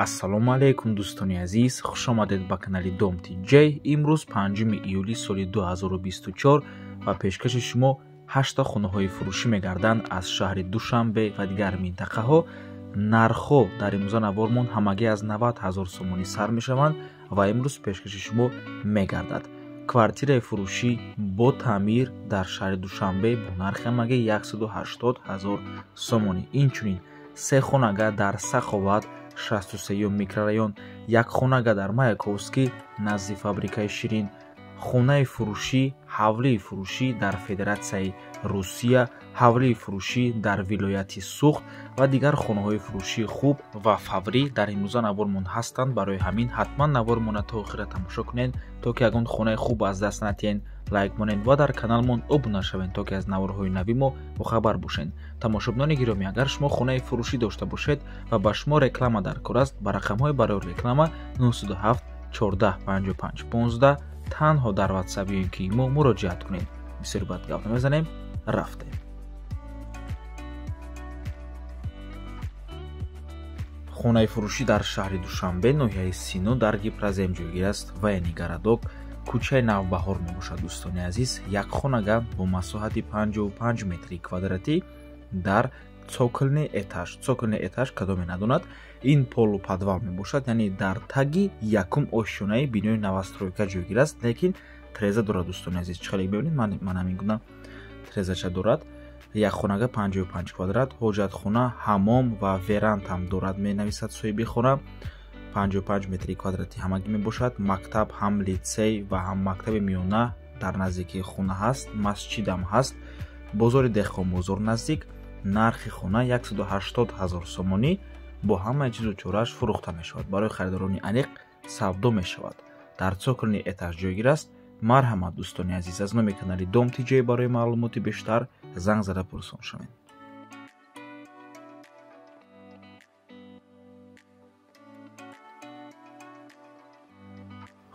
Ассалому алайкум дӯстони азиз, хуш омадед ба канали Дом ТҶ. Имрӯз 5 июли соли 2024 ва пешкаши шумо 8 хонаҳои фурӯшӣ мегарданд аз шаҳри Душанбе ва дигар минтақаҳо. Нархҳо дар имрӯза навормон ҳамагӣ аз 90 ҳазор сомонӣ сар мешаванд ва имрӯз пешкаши шумо мегардад. Квартираи фурӯшӣ бо таъмир дар шаҳри Душанбе бо нархи ҳамагӣ 180 ҳазор сомонӣ. Инчунин се хонага дар Саховат 63 микрорайон, як хонага дар Маяковский назди фабрикаи Ширин, хонаи фурӯшӣ, ҳавлии фурӯшӣ дар Федератсияи Русия, ҳавлии фурӯшӣ дар вилояти Суғд ва дигар хонаҳои фурӯшии хуб ва фаврӣ дар имрӯза навормон ҳастанд. Барои ҳамин ҳатман навормонро то охира тамошо кунед, то ки ягон хонаи хуб аз даст натиҳед. Лайк монед ва дар каналмон обуна шавед, то ки аз наворҳои нави мо бохабар бошед. Тамошобинони гиромӣ, агар шумо хонаи фурӯшӣ дошта бошед ва ба шумо реклама дар кор аст, ба рақамҳои барои реклама 907 14 55 15 танҳо дар WhatsApp ё ки мо муроҷиат кунед. Бисёр бад гап намезанем, рафтем. Хонаи фурӯшӣ дар шаҳри Душанбе, ноҳияи Сино, дар Гипрозем ҷойгир аст ва яъне городок, кӯчаи Навбаҳор мебошад. Дӯстони азиз, як хонага бо масоҳати 55 метри квадратӣ дар цокольный этаж. Цокольный этаж кадоме надонад, ин полуподвал мебошад, яъне дар таги якум ошёнаи бинои новостройка ҷойгир аст, лекин треза дорад. Дӯстони азиз, чӣ хеле мебинед, ман ҳамин гуна трезача дорад. Як хонага 55 квадрат, ҳоҷатхона, ҳамом ва веранд ҳам дорад, менависад соҳиби хона. 55 метри квадратӣ ҳамагӣ мебошад. Мактаб, ҳам литсей ва ҳам мактаби миёна дар наздикии хона ҳаст, масҷидам ҳаст, бозори Деҳқонбозор наздик. Нархи хона 180 ҳазор сомонӣ бо ҳамаи чизу чорааш фурӯхта мешавад. Барои харидорони аниқ савдо мешавад. Дар цокольный этаж ҷойгир аст. Марҳамат дӯстони азиз, аз номи канали Дом ТҶ барои маълумоти бештар занг зада пурсон шавед.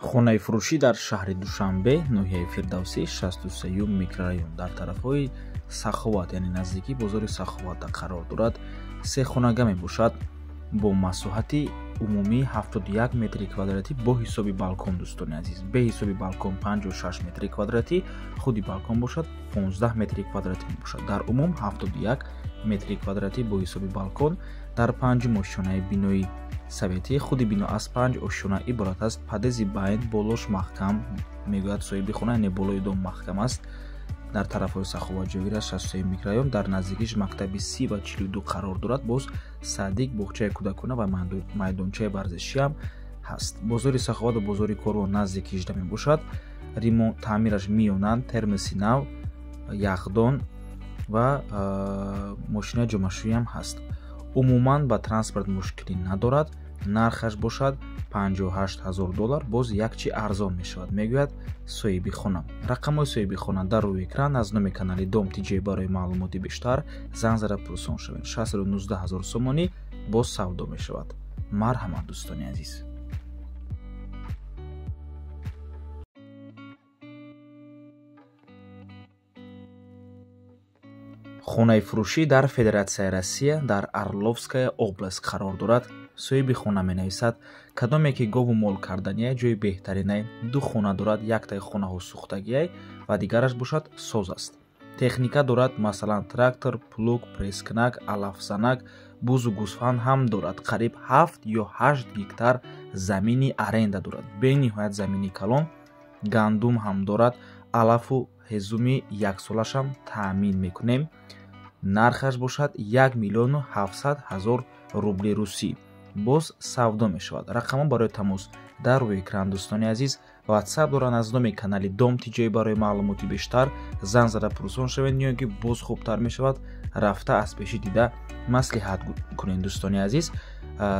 Хонаи фурӯшӣ дар шаҳри Душанбе, ноҳияи Фирдавсӣ, 63 микрорайон, дар тарафҳои Саховат, яъне наздикии бозори Саховат қарор дорад. Се хонага мебошад бо масоҳати умумии 71 метри квадратӣ бо ҳисоби балкон. Дӯстони азиз, бе ҳисоби балкон 56 метри квадратӣ, худи балкон бошад 15 метри квадратӣ мебошад. Дар умум 71 метри квадратӣ бо ҳисоби балкон. Дар панҷум ошёнаи бинои советӣ, худи бино аз 5 ошёна иборат аст. Подъезди байн болош маҳкам, мегӯяд соҳиби хона, яъне болои дом маҳкам аст. Дар тарафҳои Саховат ҷойгир аст, 63 микрорайон. Дар наздикиш мактаби 30 ва 42 қарор дорад. Боз садик, боғчаи кӯдакона ва майдончаи варзишӣ ҳам ҳаст. Бозори Саховат ва бозори Корвон наздики 18 мебошад. Таъмираш миёнанд, термоси нав, яхдон ва мошинаи ҷомашӯӣ ҳам ҳаст. Умуман ба транспорт мушкилӣ надорад. Нархаш бошад 58 ҳазор доллар, боз якчи арзон мешавад, мегӯяд соҳиби хона. Рақамҳои соҳиби хона дар рӯи экран. Аз номи канали Дом ТҶ барои маълумоти бештар занг зада пурсон шавед. 619 ҳазор сомонӣ боз савдо мешавад. Марҳамат дӯстони азиз. Хонаи фурӯшӣ дар Федератсияи Россия дар Орловская область қарор дорад. Соҳиби хона менависад, кадоме ки гову мол кардания ҷои беҳтаринай. Ду хона дорад, яктаи хонаҳо сӯхтагиай ва дигараш бошад соз аст. Техника дорад, масалан трактор, плуг, пресскунак, алафзанак, бузу гӯсфанд ҳам дорад. Қариб 7 ё 8 гектар замини аренда дорад. Бениҳоят замини калон, гандум ҳам дорад, алафу ҳезуми яксолашам таъмин мекунем. Нархаш бошад 1 700 000 рубли русӣ. Боз савдо мешавад. Рақамҳо барои тамос дар рӯи экран. Дӯстони азиз, WhatsApp доранд аз номи канали Дом ТҶ барои маълумоти бештар занг зада пурсон шавед, ё ки боз хубтар мешавад рафта аз пеши дида маслиҳат кунед. Дӯстони азиз,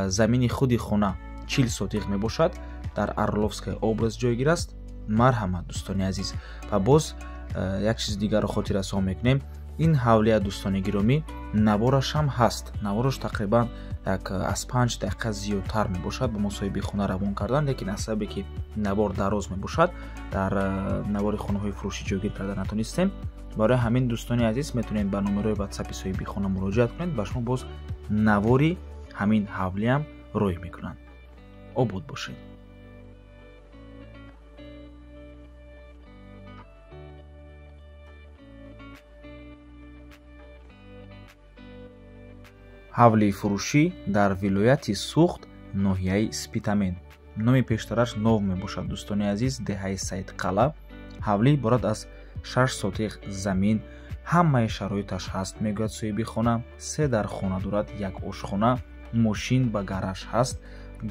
замини худи хона 40 сотих мебошад, дар Орловская область ҷойгир аст. Марҳамат дӯстони азиз. Ва боз як чизи дигарро хотиррасон мекунем. Ин ҳавлия дӯстони гиромӣ навораш ҳам ҳаст. Навораш тақрибан як аз 5 дақиқа зиёдтар мебошад. Ба мо соҳиби хона равон кардан, лекин аз сабабе ки навор дароз мебошад, дар навори хонаҳои фурӯшӣ ҷойгир карда натонистем. Барои ҳамин дӯстони азиз метавонед ба номерои WhatsApp соҳиби хона муроҷиат кунед, ба шумо боз навори ҳамин ҳавлиям рӯй мекунанд. Обод бошед. Ҳавлии фурӯшӣ дар вилояти Суғд, ноҳияи Спитамен. Номи пештараш нов мебошад, дӯстони азиз, деҳаи Саидқалъа. Ҳавлӣ иборат аз 6 сотиқ замин, ҳамаи шароиташ ҳаст, мегӯяд соҳиби хона. 3 дар хона дорад, як ошхона, мошин ба гараж ҳаст,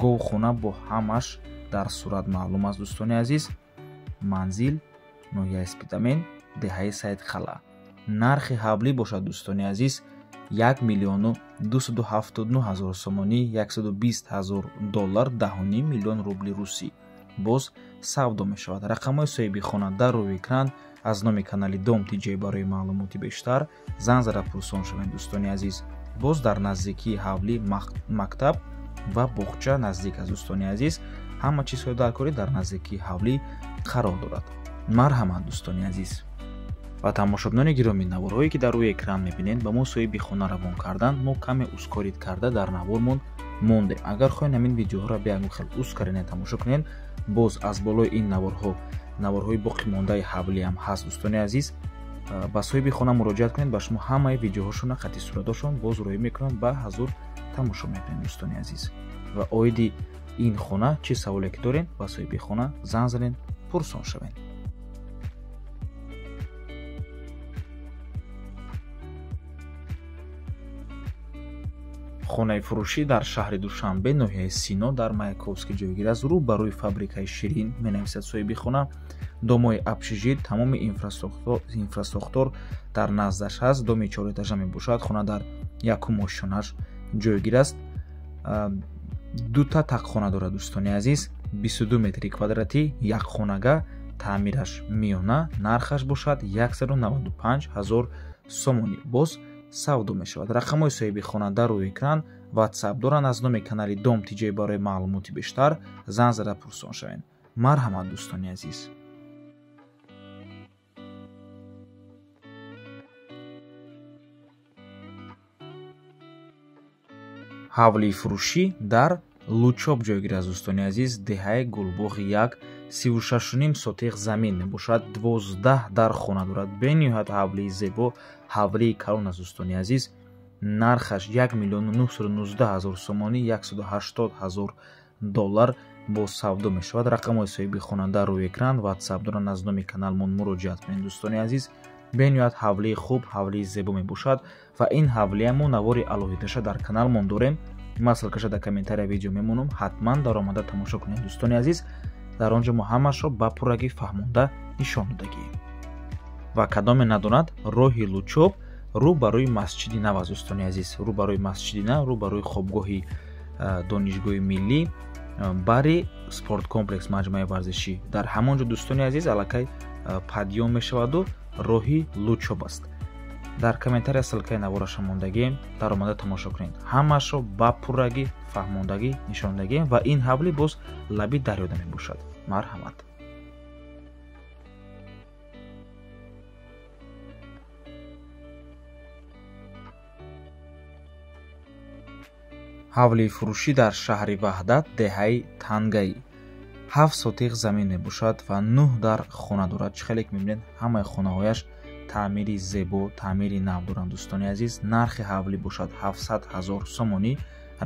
говхона бо ҳамаш дар сурат маълум аст, дӯстони азиз. Манзил ноҳияи Спитамен, деҳаи Саидқалъа. Нархи ҳавлӣ бошад, дӯстони азиз, 1 279 000 сомонӣ, 120 000 доллар, 10,5 миллион рубли русӣ. Боз савдо мешавад. Рақамҳои соҳиби хона дар рӯи экран. Аз номи канали Дом ТҶ барои маълумоти бештар занг зада пурсон шавед, дӯстони азиз. Боз дар наздикии ҳавлӣ мактаб ва боғча наздик аст, дӯстони азиз. Ҳама чизҳои даркорӣ дар наздикии ҳавлӣ қарор дорад. Марҳамат, дӯстони азиз. Ва тамошобинони гиромӣ, наворҳое ки дар рӯи экран мебинед, ба мо соҳиби хона равон карданд. Мо каме ускорить карда дар навормон мондем. Агар хоҳед ҳамин видеоҳоро биягон хел ускорение тамошо кунед, боз аз болои ин наворҳо наворҳои боқимондаи ҳавлиам ҳаст, дӯстони азиз. Ба соҳиби хона муроҷиат кунед, ба шумо ҳамаи видеоҳошона хати суратошон боз рӯй мекунанд, ба ҳазур тамошо мекунед, дӯстони азиз. Ва оиди ин хона чӣ саволе ки доред, ба соҳиби хона занг занед, пурсон шавед. Хонаи фурӯшӣ дар шаҳри Душанбе, ноҳияи Сино, дар Маяковский ҷойгир аст. Рӯ ба рӯи фабрикаи Ширин, менависад соҳиби хона. Домои общежит, тамоми инфрасохтор дар наздаш ҳаст. Доми чорэтажа мебошад. Хона дар якум ошёнаш ҷойгир аст. Дута тақхона дорад, дӯстони азиз, 22 метри квадратӣ, як хонага, таъмираш миёна, нархаш бошад 195 000 сомонӣ. Боз савдо мешавад. Рақамҳои соҳиби хона дар рӯи экран, WhatsApp доранд. Аз номи канали Дом ТҶ барои маълумоти бештар занг зада пурсон шавед. Марҳамат, дӯстони азиз. Ҳавлии фурӯшӣ дар Лучоб ҷойгир аст, дӯстони азиз, деҳаи Гулбоғи 1, 36,5 сотиқ замин мебошад, 12 дар хона дорад. Бениҳоят ҳавлии зебо, ҳавлии калон аст, дӯстони азиз. Нархаш 1 919 000 сомонӣ, 180 000 доллар боз савдо мешавад. Рақамҳои соҳиби хона дар рӯи экран, WhatsApp доранд. Аз номи каналмон муроҷиат кунед, дӯстони азиз. Бениҳоят ҳавлии хуб, ҳавлии зебо мебошад ва ин ҳавлия мо навори алоҳидаша дар каналмон дорем. Ман ссылкаша дар комментария видео мемонам, ҳатман даромада тамошо кунед, дӯстони азиз. Дар он ҷо мо ҳамашро ба пуррагӣ фаҳмонда нишон додагием. Ва кадоме надонад, роҳи Лучоб рӯ ба рӯи масҷиди нав аст, дӯстони азиз. Рӯ ба рӯи масҷиди нав, рӯ ба рӯи хобгоҳи донишгоҳи миллӣ, бари спорткомплекс маҷмӯаи варзишӣ. Дар ҳамон ҷо, дӯстони азиз, аллакай падём мешаваду роҳи Лучоб аст. Дар комментария ссылкаи навораша мондагием, даромада тамошо кунед. Ҳамаашро ба пуррагӣ фаҳмондагӣ нишондагием ва ин ҳавлӣ боз лаби дарёда мебошад. Марҳамат. Ҳавлии фурӯшӣ дар шаҳри Ваҳдат, деҳаи Тангаӣ. 7 сотиқ замин мебошад ва 9 дар хона дорад. Чӣ хеле ки мебинед, ҳамаи хонаҳояш таъмири зебо, таъмири нав доранд, дӯстони азиз. Нархи ҳавлӣ бошад 700 000 сомонӣ.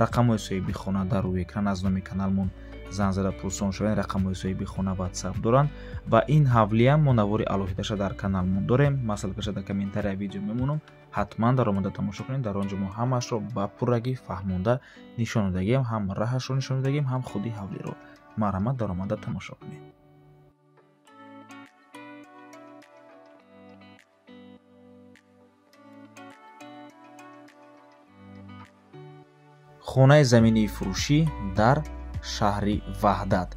Рақамҳои соҳиби хона дар рӯи экран. Аз номи каналмон занг зада пурсон шавед. Рақамҳои соҳиби хона WhatsApp доранд ва ин ҳавлиам мо навори алоҳидаша дар каналмон дорем. Ман ссылкаша дар комментария видео мемонам, ҳатман даромада тамошо кунед. Дар он ҷо мо ҳамаашро ба пуррагӣ фаҳмонда нишон додагием, ҳам раҳашро нишон додагием, ҳам худи ҳавлиро. Марҳамат, даромада тамошо кунед. Хонаи заминии фурӯшӣ дар шаҳри Ваҳдат,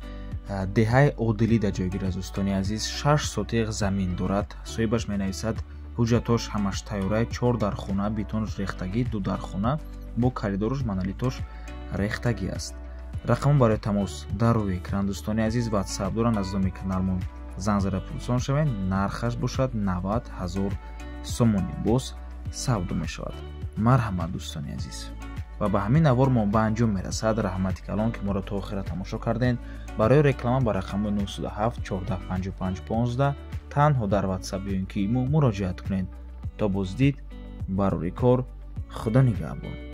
деҳаи Одилида ҷойгир аст, дӯстони азиз. 6 сотиқ замин дорад. Соҳибаш менависад, ҳуҷҷатош ҳамаш тайёрай, 4 дар хона, бетонш рехтагӣ, 2 дар хона, бо коридоруш монолитош рехтагӣ аст. Рақамон барои тамос дар рӯи экран, дӯстони азиз. WhatsApp доранд. Аз номи каналмон занг зада пурсон шавед. Нархаш бошад 90 000 сомонӣ. Боз савдо мешавад. Марҳамат, дӯстони азиз. Ва ба ҳамин навор мо ба анҷом мерасад. Раҳмати калон, ки моро то охира тамошо кардем. Барои реклама ба рақами 907 14 55 15 танҳо дар WhatsApp ё ин ки имо муроҷиат кунед. То боздид, барори кор, Худо нигаҳбон.